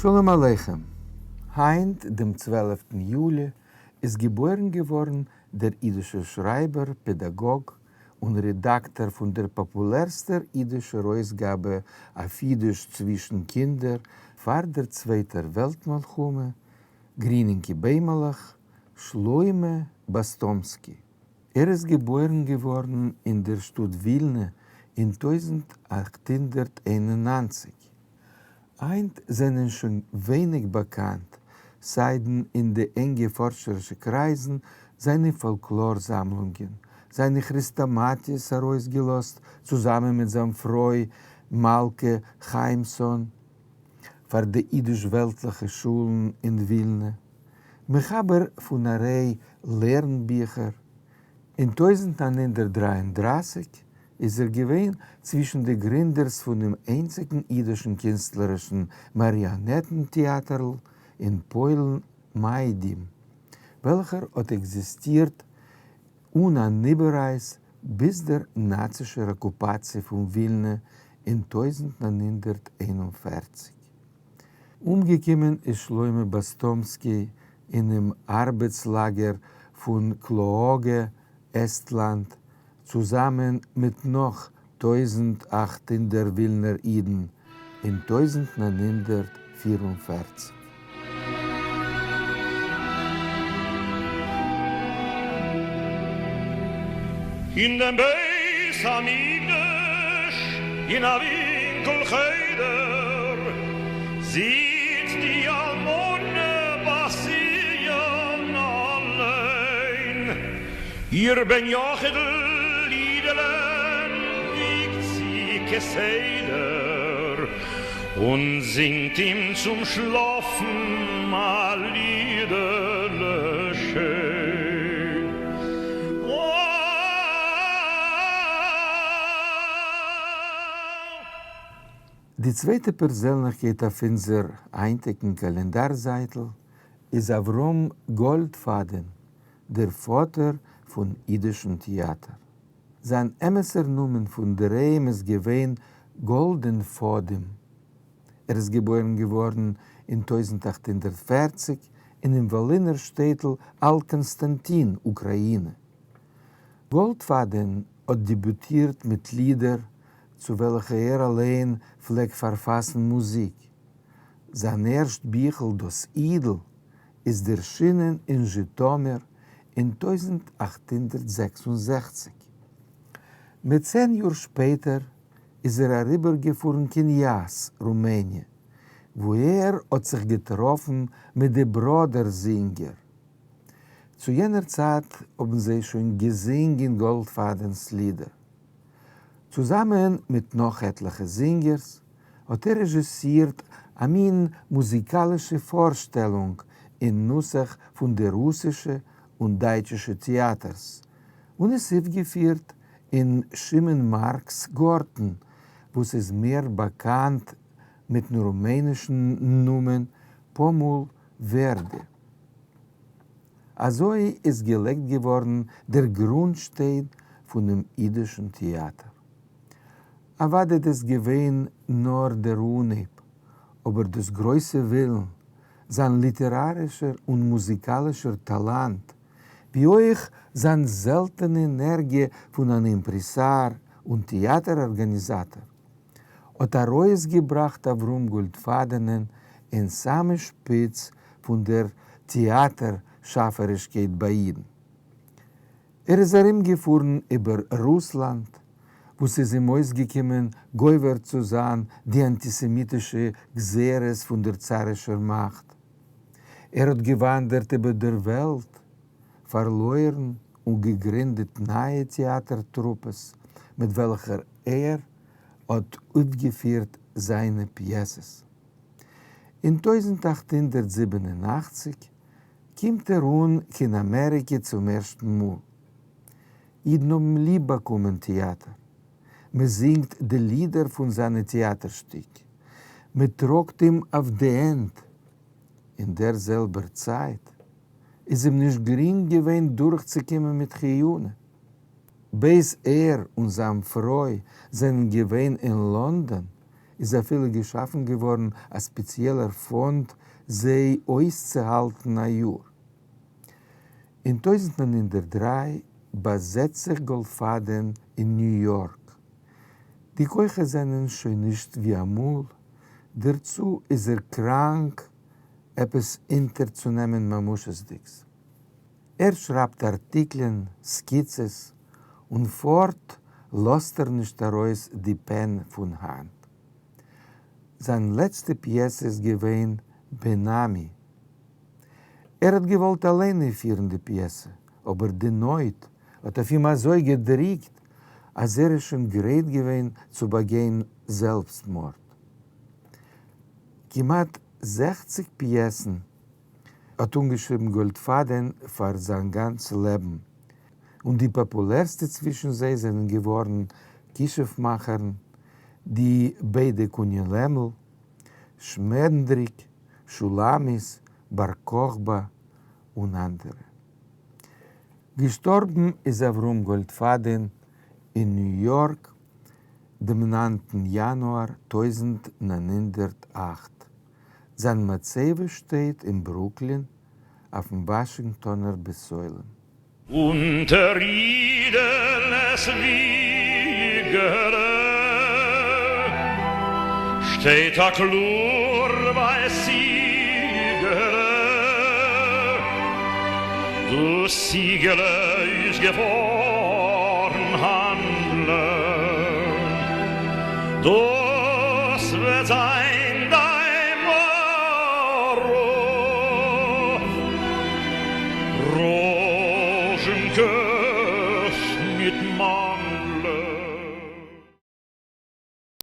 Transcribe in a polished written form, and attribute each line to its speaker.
Speaker 1: שלום עליכם! היינט דעם צוועלפטן יולי איז געבוירן געווארן דער אידישער שרייבער, פעדאגאג און רעדאקטאר פון דער פאפולערסטער אידישער אויסגאבע אויף אידיש צווישן קינדער פאר דער צווייטער וועלט מלחמה, גרינינקע ביימעלעך, שלמה באסטאמסקי. ער איז געבוירן געווארן אין דער שטאט ווילנע אין 1891. היינט זענען שוין ווייניג באקאנט, סיידן אין די ענגע פארשערישע קרייזן, זיינע פאלקלאר זאמלונגען, זיינע כרעסטאמאטיעס ארויסגעלאזט צוזאמען מיט זיין פרוי מלכה חיימסאן פאר די אידיש-וועלטליכע שולן אין ווילנע, מחבר פון א ריי לערן-ביכער. אין 1933 איז ער געווען צווישן די גרינדערס פונעם איינציגן אידישן קינסטלערישן מאריאנעטן-טעאטערל אין פוילן מיידים, וועלכער האט עקזיסטירט אן אן איבעררייס ביז דער נאצישער אקופאציע פון ווילנע אין 1941. אומגעקומען איז שלמה באסטאמסקי אינעם ארבעטס-לאגער פון קלאאגע, עסטלאנד, צוזאמען מיט נאך 1800 ווילנער אידן אין 1944.
Speaker 2: אין דעם בית המקדש אין א ווינקל חדר זיצט די אלמנה בת ציון אליין, איר בן יחיד'ל אידעלען וויגט זי כסדר און זינגט אים צום שלאפן א לידעלע שיין.
Speaker 1: די צווייטע פערזענליכקייט אויף אונזער היינטיגן קאלענדאר זייטל איז אברהם גאלדפאדען, דער פאטער פון אידישן טעאטער. זיין אמת'ער נאמען פון דערהיים איז געווען גאלדענפאדים. ער איז געבוירן געווארן אין 1840 אינעם וואלינער שטעטל אלט-קאנסטאנטין, אוקראינע. גאלדפאדען האט דעביוטירט מיט לידער צו וועלכע ער אליין פלעגט פארפאסן מוזיק. זיין ערשט ביכל דאס אידל איז דערשינען אין זשיטאמיר אין 1866. מיט 10 יאר שפעטער איז ער אריבערגעפארן קיין יאס, רומעניע, וואו ער האט זיך געטראפן מיט די בראדער זינגער. צו יענער צייט האבן זיי שוין געזינגען גאלדפאדענ'ס לידער. צוזאמען מיט נאך עטליכע זינגערס האט ער רעזשיסירט א מין מוזיקאלישע פארשטעלונג אין נוסח פון די רוסישע און דייטשישע טעאטערס, און עס אויפגעפירט אין שמעון מארקס גארטן, וואס איז מער באקאנט מיטן רומענישן נאמען פאמול ווערדע. אזוי איז געלייגט געווארן דער גרונדשטיין פונעם אידישן טעאטער. אוודאי דאס געווען נאר דער אנהייב, אבער דאס גרויסע ווילן, זיין ליטערארישער און מוזיקאלישער טאלאנט, ווי אויך זיין זעלטענע ענערגיע פון אן אימפרעסאר און טעאטער ארגאניזאטאר, האט ארויסגעבראכט אברהם גאלדפאדענען אין סאמע שפיץ פון דער טעאטער שאפערישקייט ביי אידן. ער איז ארומגעפארן איבער רוסלאנד, וואו ס'איז אים אויסגעקומען גובר צו זיין די אנטיסעמיטישע גזירות פון דער צארישער מאכט. ער האט געוואנדערט איבער דער וועלט, פארלוירן און געגרינדעט נייע טעאטער טרופעס מיט וועלכער ער האט אויפגעפירט זיינע פיעסעס. אין 1887 קומט ער אן קיין אמעריקע צום ערשטן מאל. אידן האבן ליב באקומען טעאטער. מען זינגט די לידער פון זיינע טעאטער שטיק. מען טראגט אים אויף די הענט. אין דער זעלבער צייט איז אים נישט גרינג געווען דורכצוקומען מיט חיונה. בעת ער און זיין פרוי זענען געווען אין לאנדאן. איז אפילו געשאפן געווארן א ספעציעלער פאנד זיי אויסצוהאלטן א יאר. אין 1903 באזעצט זיך גאלדפאדען אין ניו יארק. די כוחות זענען שוין נישט ווי אמאל, דערצו איז ער קראנק עפעס אונטערצונעמען ממשות'דיגס. ער שרייבט ארטיקלען, סקיצעס, און פארט לאזט ער נישט ארויס די פען פון האנט. זיין לעצטע פיעסע איז געווען בן-עמי. ער האט געוואלט אליין אויפפירן די פיעסע, אבער די נויט האט אויף אים אזוי געדריקט, אז ער איז שוין גרייט געווען צו באגיין זעלבסטמארד. כמעט 60 פיעסן האט אנגעשריבן גאלדפאדען פאר זיין גאנץ לעבן, און די פאפולערסטע צווישן זיי זענען געווארן כישוף-מאכערן, די ביידע קוני לעמל, שמענדריק, שולמית, בר כוכבא און אנדערע. געשטארבן איז אברהם גאלדפאדען אין ניו יארק דעם 9טן יאנואר 1908. זיין מצבה שטייט אין ברוקלין אויפן וואשינגטאנער בית עולם.
Speaker 2: אונטער אידענעס וויגעלע שטייט א קלאר ווייס ציגעלע, דאס ציגעלע איז געפארן האנדלען, דאס וועט זיין דיין בארוף, ראזשינקעס מיט מאכן.